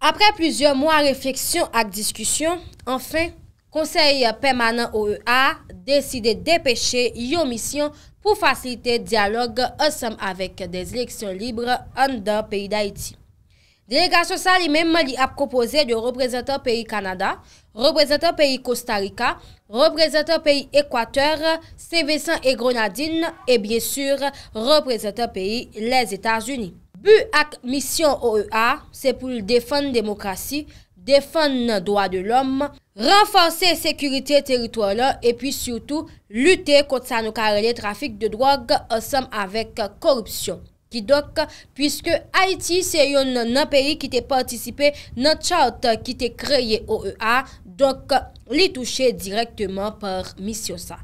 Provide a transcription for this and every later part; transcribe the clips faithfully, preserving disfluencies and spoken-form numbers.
Apre plizyè mwa refleksyon ak diskisyon, anfen, Konsèy Pèmanan O E A deside depeche yon misyon pou fasilite dyalòg ansanm avèk dè eleksyon lib anndan peyi Dayiti. Delegasyon sa li menm li ap konpoze de reprezantan peyi Kanada, reprezantan peyi Kosta Rika, reprezantan peyi Ekwatè, Sen Vensan e Grenadin e byen si reprezantan peyi Lèzetazini. Bi ak misyon O E A se pou l defann demokrasi, defann dwa de lòm, ranfòse sekirite teritwa la epi sitou lite kont sa nou ka rele trafik de dwòg ansanm avèk koripsyon. Kidonk, piske Ayiti se yonn nan peyi ki te patisipe nan chart ki te kreye O E A, donk, li touche dirèkteman pa misyon sa.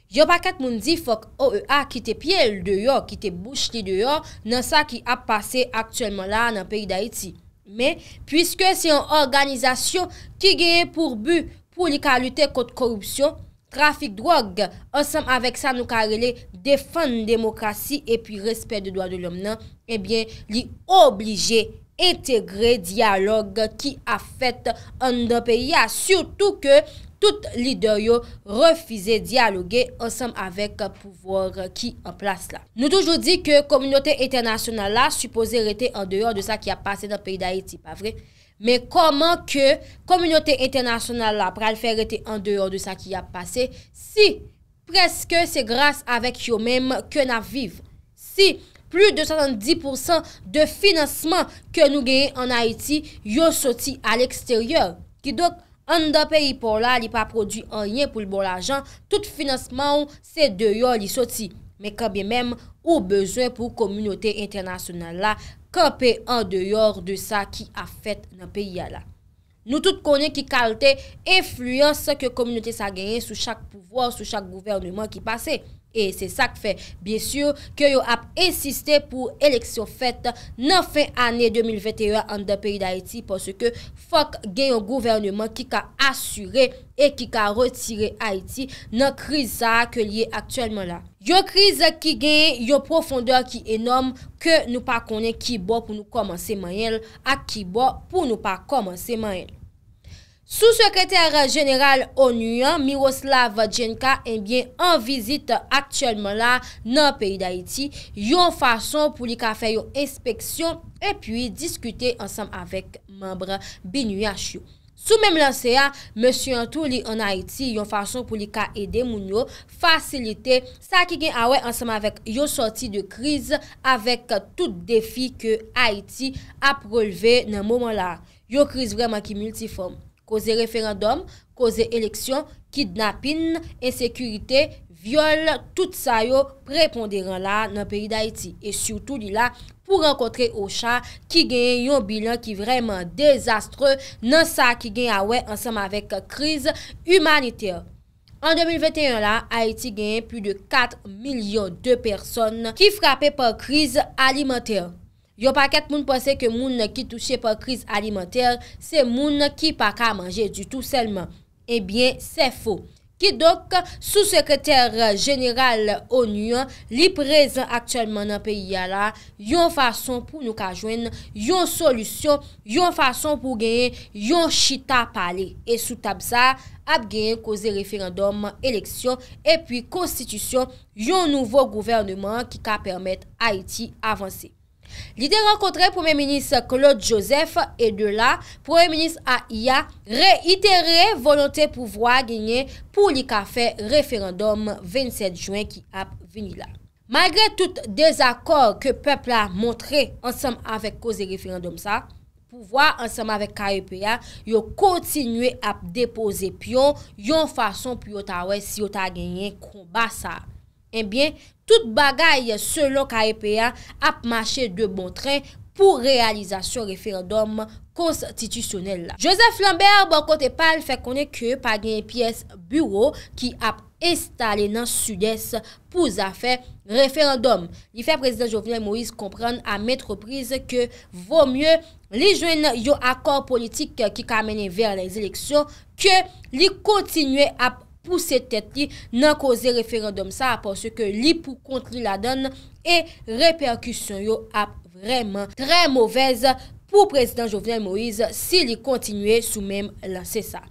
Yon pakèt moun di fòk O E A kite pye l deyò, kite bouch li deyò nan sa ki ap pase aktyèlman la nan peyi Dayiti. Men, piske se yon òganizasyon ki genyen pou bi pou li ka lite kont koripsyon, trafik dwòg, ansanm avèk sa nou ka rele defann demokrasi epi respè de dwa de lòm nan, ebyen, li oblije entegre dyalòg ki ap fèt anndan peyi a, sitou ke tout lidè yo refize dyaloge ansanm avèk pouvwa ki an plas la. Nou toujou di ke kominote entènasyonal la sipoze rete andeyò de sa ki ap pase nan peyi Dayiti, pa vre? Men kòman ke kominote entènasyonal la pral fè rete andeyò de sa ki ap pase si prèske se gras avèk yo menm ke n ap viv? Si plis de swasanndis pousan de finansman ke nou genyen ann Ayiti, yo soti aleksteryè. Kidonk, anndan peyi pa w la, li pa pwodui anyen pou l ba w lajan, tout finansman w se deyò li soti. Men kanmenm, ou bezwen pou kominote entènasyonal la kanpe andeyò de sa ki ap fèt nan peyi a la. Nou tout konnen ki kalte enfliyans ke kominote sa genyen sou chak pouvwa, sou chak gouvèneman ki pase. E se sa k fè, byen si, ke yo ap ensiste pou eleksyon fèt nan fen ane de mil venteyen an anndan peyi Dayiti, paske fòk gen yon gouvèneman ki ka asire e ki ka retire Ayiti nan kriz sa a ke l ye aktyèlman la. Yon kriz ki gen yon pwofondè ki enòm, ke nou pa konnen ki bò pou nou kòmanse manyen l ak ki bò pou nou pa kòmanse manyen l. Sou-sekretè jeneral onu an, Miroslav Djenka, ebyen, an vizit aktyèlman la nan peyi Dayiti, yon fason pou li ka fè yon enspeksyon epi diskite ansanm avèk manm BINUH yo. Sou menm lanse a, mesye an tou li ann Ayiti, yon fason pou li ka ede moun yo, fasilite sa ki gen a wè ansanm avèk yon sòti de kriz avèk tout defi ke Ayiti ap relve nan moman la. Yon kriz vrèman ki miltifòm. Koze referandòm, koze eleksyon, kidnapin, ensekirite, vyòl, tout sa yo preponderan la nan peyi Dayiti. E sitou li la pou rankontre OCHA ki genyen yon bilan ki vrèman dezastre nan sa ki gen a wè ansanm avèk kriz imanitè. An de mil venteyen la, Ayiti genyen plis de kat milyon de pèsòn ki frape pa kriz alimantè. Yon pakèt moun panse ke moun ki touche pa kriz alimantè se moun ki pa ka manje ditou sèlman. Ebyen, se fo. Kidonk, sou-sekretè jeneral onu an, li prezan aktyèlman nan peyi a la, yon fason pou nou ka jwenn yon solisyon, yon fason pou genyen yon chita pale. E sou tab sa, ap genyen koze referandòm, eleksyon, epi konstitisyon yon nouvo gouvèneman ki ka pèmèt Ayiti avanse. Li te rankontre Premye Minis Claude Joseph e de la, Premye Minis a I A reyitere volonte pouvwa a genyen pou li ka fè referandòm vennsèt jen ki ap vini la. Malgre tout dezakò ke pèp la montre ansanm avèk koze referandòm sa, pouvwa ansanm avèk K E P a, yo kontinye ap depoze pyon yon fason pou yo ta wè si yo ta genyen konba sa. Ebyen, tout bagay, selon K E P a, ap mache de bon tren pou reyalizasyon referandòm konstitisyonèl la. Joseph Lambert, bò kote pa l, fè konnen ke pa gen pyès biwo ki ap enstale nan Sidès pou zafè referandòm. Li fè Prezidan Jovenel Moïse konprann a ment repriz ke vo mye li jwenn yon akò politik ki ka mennen vè lèzeleksyon ke li kontinye ap pouse tèt li nan koze referandòm sa a, paske li pou kont li ladan l e repèkisyon yo ap vrèman trè movèz pou prezidan Jovenel Moïse si li kontinye sou menm lanse sa.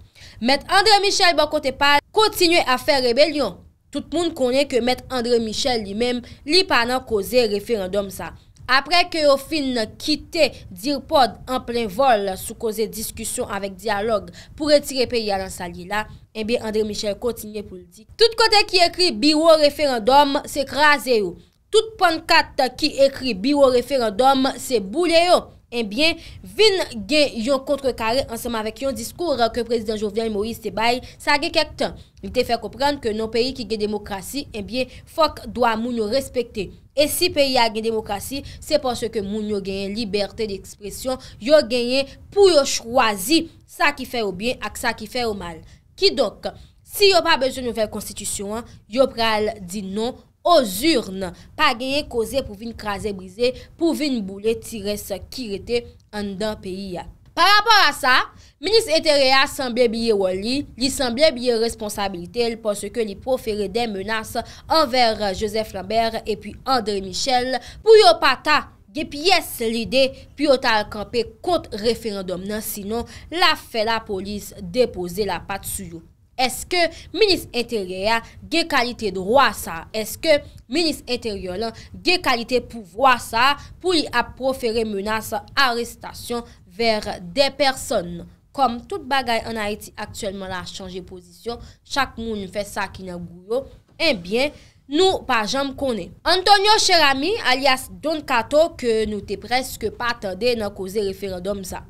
Mèt André Michel bò kote pa l kontinye ap fè rebelyon. Tout moun konnen ke Mèt André Michel li menm, li pa nan koze referandòm sa. Apre ke yo fin kite DIRPOD an plen vòl sou koze diskisyon avèk dyalòg pou retire peyi a nan sa l ye la, ebyen André Michel kontinye pou l di, tout kote ki ekri biwo referandòm, se kraze yo. Tout pannkat ki ekri biwo referandòm, se boule yo. Ebyen, vin gen yon kontrekare ansanm avèk yon diskou ke prezidan Jovenel Moïse te bay, sa gen kèk tan. Li te fè konprann ke nan peyi ki gen demokrasi, ebyen, fòk dwa moun yo respekte. E si peyi a gen demokrasi, se paske moun yo genyen libète dekspresyon, yo genyen pou yo chwazi sa ki fè yo byen ak sa ki fè yo mal. Kidonk, si yo pa bezwen nouvèl konstitisyon an, yo pral di non aux urnes. Pa genyen koze pou vin kraze brize, pou vin boule ti rès ki rete anndan peyi a. Pa rapò a sa, minis enteryè a sanble bliye wòl li, li sanble bliye responsabilite l paske li pwofere de menas anvè Joseph Lambert epi André Michel pou yo pa ta gen pyès lide pou yo ta al kanpe kont referandòm nan, sinon l ap fè lapolis depoze lapat sou yo. Èske minis enteryè a gen kalite dwa sa a? Èske minis enteryè lan gen kalite pouvwa sa a pou li ap pwofere menas arestasyon vè de pèsòn? Kòm tout bagay ann Ayiti aktyèlman la chanje pozisyon, chak moun fè sa ki nan gou yo, ebyen, nou pa janm konnen. Antonio Cheramy, alyas Don Kato, ke nou te prèske pa tande nan koze referandòm sa.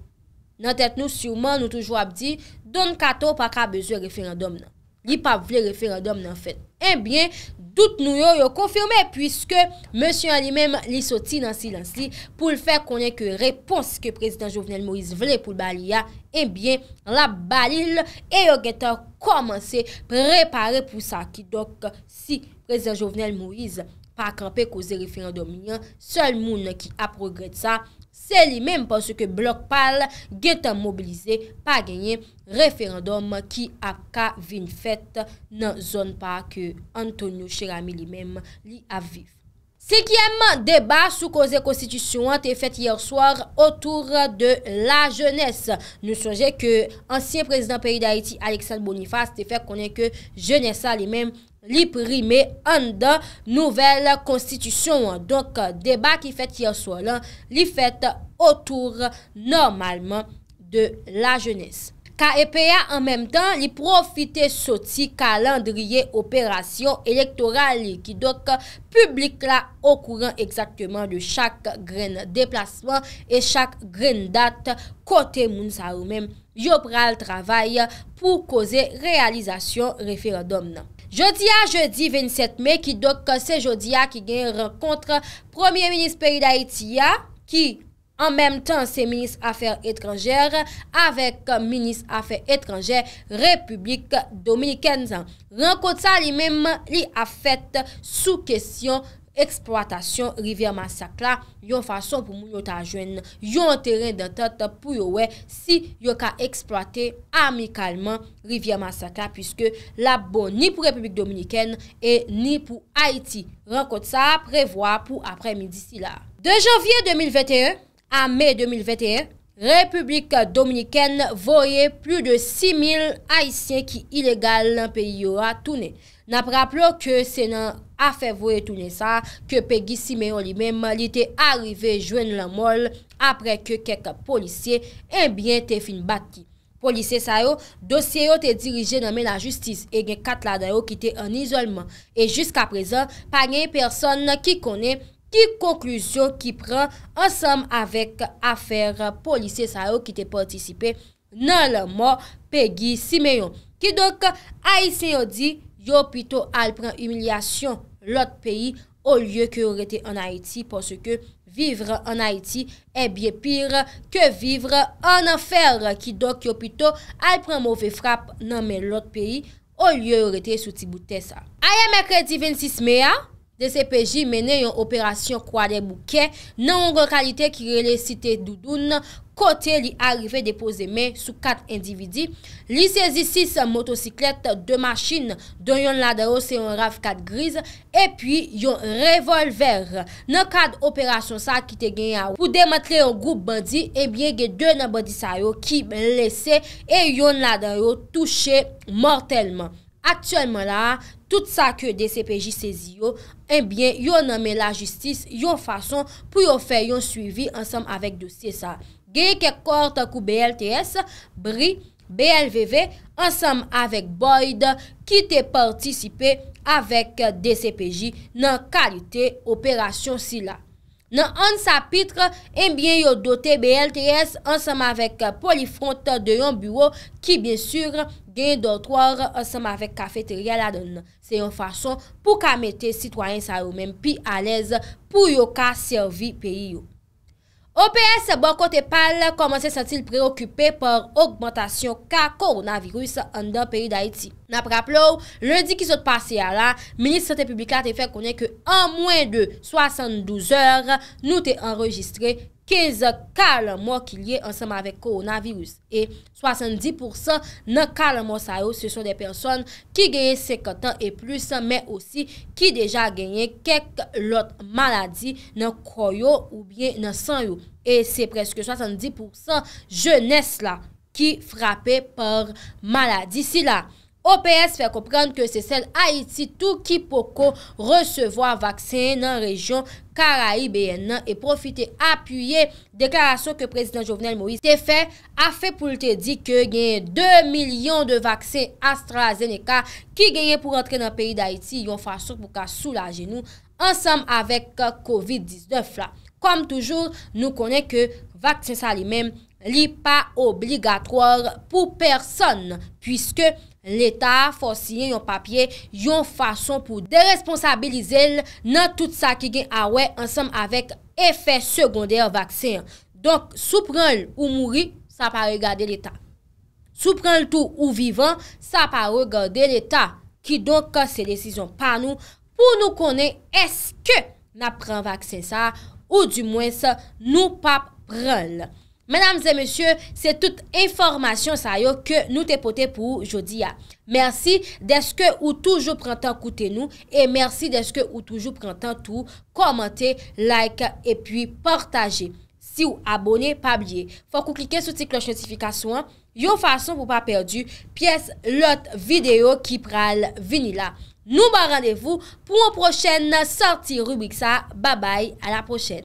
Nan tèt nou, siman, nou toujou ap di, Don Kato pa ka bezwen referandòm nan. Li p ap vle referandòm nan fèt. Ebyen, dout nou yo, yo konfime, piske mesye an li menm, li soti nan silans li pou l fè konnen ke repons ke prezidan Jovenel Moïse vle pou l ba li a, ebyen, l ap ba li l, e yo gentan kòmanse prepare pou sa. Kidonk, si prezidan Jovenel Moïse pa kanpe koze referandòm li an, sèl moun ki ap regrèt sa, se li menm, paske blòk pa l gentan mobilize, pa genyen referandòm ki ap ka vin fèt nan zòn pa ke Antonio Cheramy li menm li ap viv. Senkyèm deba sou koze konstitisyon an te fèt yè swa otou de la jenès. Nou sonje ke ansyen prezidan peyi Dayiti, Alexandre Boniface, te fè konnen ke jenès la li menm li prime anndan nouvèl konstitisyon an. Donk, deba ki fèt yè swa lan, li fèt otou nòmalman de la jenès. K E P a, an menm tan, li pwofite soti kalandriye operasyon elektoral li, kidonk piblik la okouran egzakteman de chak grenn deplasman e chak grenn dat kote moun sa yo menm yo pral travay pou koze reyalizasyon referandòm nan. Jodi a, jedi vennsèt me, kidonk se jodi a ki gen rankont premye minis peyi Dayiti a, ki an menm tan se minis afè etranjè, avèk minis afè etranjè Repiblik Dominikèn nan. Rankont sa li menm, li ap fèt sou kesyon eksplwatasyon Rivyè Masak la, yon fason pou moun yo ta jwenn yon teren dantant pou yo wè si yo ka eksplwate amikalman Rivyè Masak la, piske l ap bon ni pou Repiblik Dominikèn e ni pou Ayiti. Rankont sa a prevwa pou aprèmidi sila. De janvye de mil venteyen a me de mil venteyen, Repiblik Dominikèn voye plis de sis mil Ayisyen ki ilegal nan peyi yo a tounen. N ap raple w ke se nan afè voye tounen sa a ke Peggy Siméon li menm, li te arive jwenn lanmò l apre ke kèk polisye, ebyen, te fin bat li. Polisye sa yo, dosye yo te dirije nan men lajistis e gen kat ladan yo ki te an izòlman. E jiskaprezan, pa gen pèsonn ki konnen ki konklizyon ki pran ansanm avèk afè polisye sa yo ki te patisipe nan lanmò Peggy Siméon. Kidonk, Ayisyen yo di yo pito al pran imilyasyon lòt peyi olye ke yo rete ann Ayiti, paske vivre en Haïti est bien pire que vivre en enfer. Kidonk, yo pito al pran move frap nan men lòt peyi olye yo rete sou ti bout tè sa. Ayè mèkredi vennsis me a, D C P J mennen yon operasyon Kwadèboukè nan yon lokalite ki rele Site Doudoun, kote li arive depoze men sou kat endividi. Li sezi sis motosiklèt, de machin, dont yonn ladan yo se yon rav kat griz, epi yon revòlvè. Nan kad operasyon sa ki te genyen pou demantle yon gwoup bandi, ebyen, gen de nan bandi sa yo ki blese e yonn ladan yo touche mòtèlman. Aktyèlman la a, tout sa ke D C P J sezi yo, ebyen, yo nan men lajistis yon fason pou yo fè yon swivi ansanm avèk dosye sa. Genyen kèk kò tankou B L T S, bri, B L V V, ansanm avèk Boyd, ki te patisipe avèk D C P J nan kalite operasyon sila. Nan Ann Sapitre, ebyen, yo dote B L T S ansanm avèk Polifront de yon biwo ki, byen si, gen dòtwa ansanm avèk kafeterya ladan l. Se yon fason pou ka mete sitwayen sa yo menm pi alèz pou yo ka sèvi peyi yo. O P S bò kote pa l kòmanse santi l preokipe pa ogmantasyon ka kowonaviris anndan peyi Dayiti. N ap raple w, lendi ki sot pase a la, minis sante piblik la te fè konnen ke an mwen de swasanndouz è, nou te anrejistre kenz ka lanmò ki lye ansanm avèk kowonaviris. E swasanndis pousan nan ka lanmò sa yo, se son de pèsòn ki genyen senkant an e plis, men osi ki deja genyen kèk lòt maladi nan kò yo oubyen nan san yo. E se prèske swasanndis pousan jenès la ki frape pa maladi sila. O P S fè konprann ke se sèl Ayiti tou ki poko resevwa vaksen nan rejyon karayibeyèn nan e pwofite apiye deklarasyon ke Prezidan Jovenel Moïse te fè afen pou l te di ke genyen de milyon de vaksen AstraZeneca ki genyen pou rantre nan peyi Dayiti yon fason pou ka soulaje nou ansanm avèk kovid diznèf la. Kòm toujou, nou konnen ke vaksen sa li menm, li pa obligatwa pou pèsòn, piske Leta a fè w siyen yon papye yon fason pou deresponsabilize l nan tout sa ki gen a wè ansanm avèk efè segondè vaksen an. Donk, si w pran l ou mouri, sa pa regade Leta. Si w pran l tou ou vivan, sa pa regade Leta. Kidonk, se desizyon pa nou pou nou konnen èske n ap pran vaksen sa a, oudimwens nou p ap pran l. Medam e mesye, se tout enfòmasyon sa yo ke nou te pote pou ou jodi a. Mèsi dèske ou toujou pran tan koute nou e mèsi dèske ou toujou pran tan tou kòmante, like epi pataje. Si w abone, pa bliye, fòk ou klike sou ti klòch notifikasyon an, yon fason pou pa pèdi pyès lòt videyo ki pral vini la. Nou ba w randevou pou yon pwochèn sòti ribrik sa. Babay, a la pwochèn.